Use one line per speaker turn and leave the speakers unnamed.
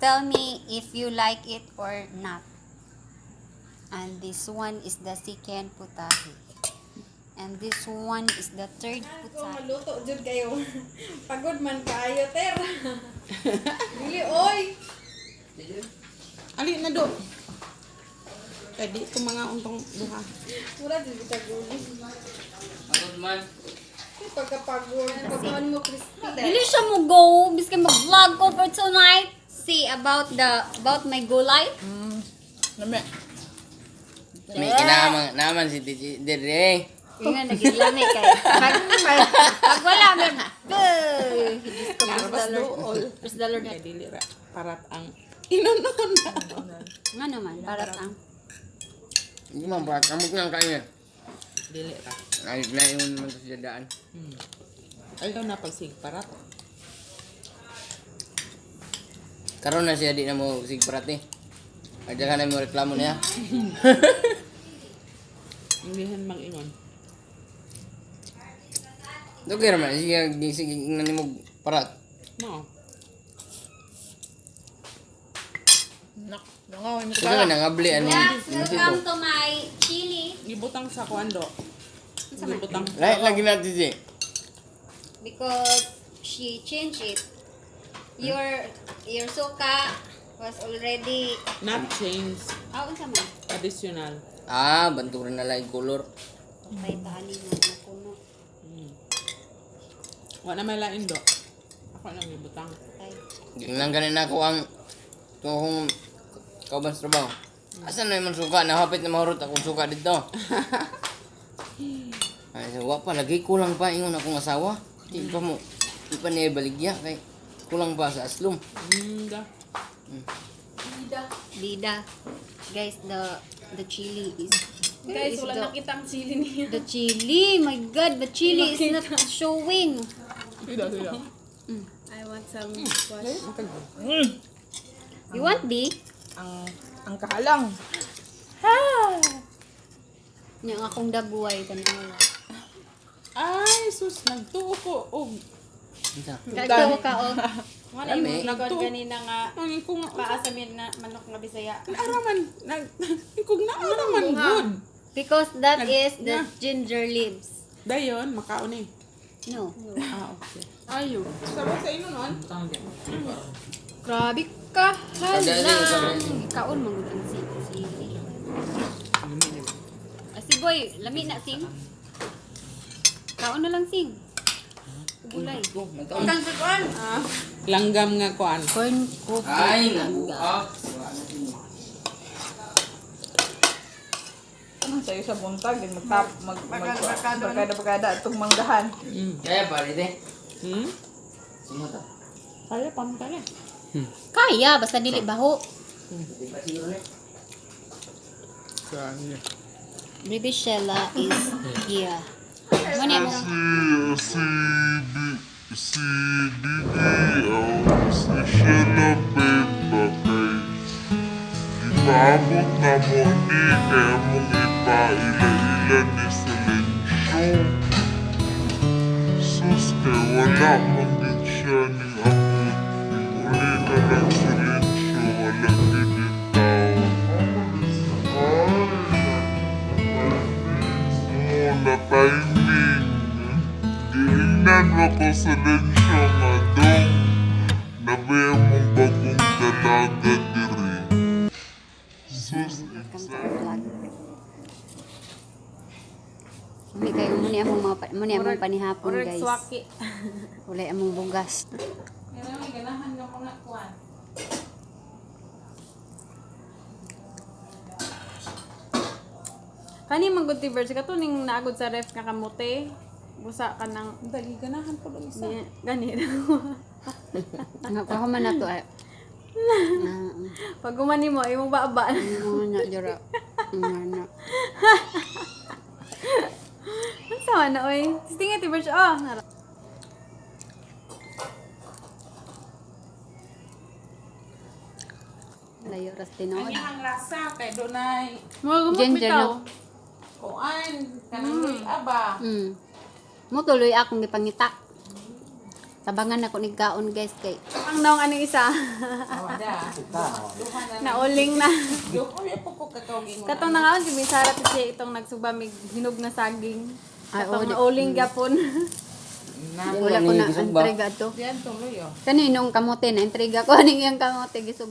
Tell me if you like it or not. And this one is the second putahe. And this one is the third
Ko
putahe.
maluto jud kayo. Pagod man kaayo, ter. Dili oy.
Ali na do. Kay di ko mga untong duha.
Mura jud ka guli.
Pagod man.
Pagkapagod. Pagkaon mo crispy.
Dili siya mo go. Biskin mag-vlog ko for tonight. See about my gulay.
Lami.
May kinamang naman si Titi Dire.
Yun nga, naging lami kay. Pag wala, may... Buh! Diyos ko, praise
Larvas
the Lord.
dool.
Praise the Lord.
Kay dili ra parat ang inunon na.
Nga naman, para ang...
Hindi man ba kamot lang kayo.
Dili ra.
Ay, layon naman sa daan.
Ayaw na pagsig parat.
Karon na siya di na mo sigparat eh. Ay daghan na mo reklamo niya.
Hindi mag-ingon.
Dugay ra man siya sige ingnan nimo parat.
No.
Nak, nangaw mo
Kusa man nangabli ani.
Yes, welcome to my chili.
Gibutang sa kuan do. Gibutang.
Lahi lagi na Titi.
Because she changed it. Your suka was already...
Not change.
Ah, unsa man?
Additional.
Ah, banturan na lang color.
Patay taani nga napuno.
Wa na may lain do. Ako lang gibutang.
Patay.
Ginang ganin ako ang tuhong kauban sa trabaho. Asa na yung suka? Nahapit na mahurot akong suka dito. Ay, so, wa pa lagi kulang pa ingon akong asawa. Di pa mo di pa niya baligya kay kulang pa sa aslom.
Da.
Dida. Guys, the chili is...
Guys,
is
wala nakita ang chili niya.
The chili, my God, the chili is not showing.
Sida, sida.
I want some squash.
You want di?
Ang kahalang.
Nya ang akong daguay tanawa.
Ay, sus, nagtuo ko og
Unsa?
Nagtuo ka og
Wala yung
Lami.
vlog ganina nga
ang ko nga
paa sa min na manok nga Bisaya.
naaraman nag kung naaraman good.
Because that is the ginger leaves.
Dayon makaon eh.
No.
Ah, okay. Ayo. Sabot sa ino nun?
Grabe ka.
Halang. Kaon man gud ang sili. Ah, si boy, lami na sing. Kaon na lang sing. Gulay.
Kang sa kuan.
Langgam nga kuan.
Corn cook.
Ay, nabuak.
Ano sa'yo sa buntag, din magtap, mag, mag, barkada, barkada, itong manggahan.
Kaya pa rin eh.
Hmm?
Sino ta?
Kaya pa mo kaya.
Kaya basta dili baho.
Di ba siguro na?
Baby Shella is here. Muna mo.
Si B si Didi o si Sheila Beba kay gipaabot na mo ni kay among ipaila-ila ni Silencio. Sus kay wala man gid siya ning abot. Uli na lang Silencio, wala gid yung tao. Ay, oh, na timing. Giingnan mo ko sa lensyo nga dong. Nabiya mong bagong dalaga diri. Sus,
Welcome to our vlog. Umi kayo muna among mga muna among panihapon
Murag
guys.
swaki.
Wala among bugas.
Kaya may ganahan nga mga kuan.
Kani man gud ti verse kato ning naagod sa ref nga kamote. Busa ka nang
Dali ganahan ko dong isa.
gani.
Nga pa man na to ay. Ah,
Pag gumani mo imong baba.
Mga na jura. Nga na.
Unsa man na oy? Tingi ti verse oh. Nara.
Layo ras tinuod.
Ang iyang lasa kay dunay
Mga gumot
Ginger,
bitaw.
no?
kuan kanang aba.
Mo tuloy akong gipangita. Tabangan ako ni kaon, guys, kay
Ang naong anong isa. Nauling na. Katong nangaon si Misara ti siya itong nagsubamig hinog na saging.
Ay,
Katong
oo,
nauling gapon.
Wala ko na
Gisugba.
intriga to. Kaninong kamote na intriga ko aning iyang kamote gisug.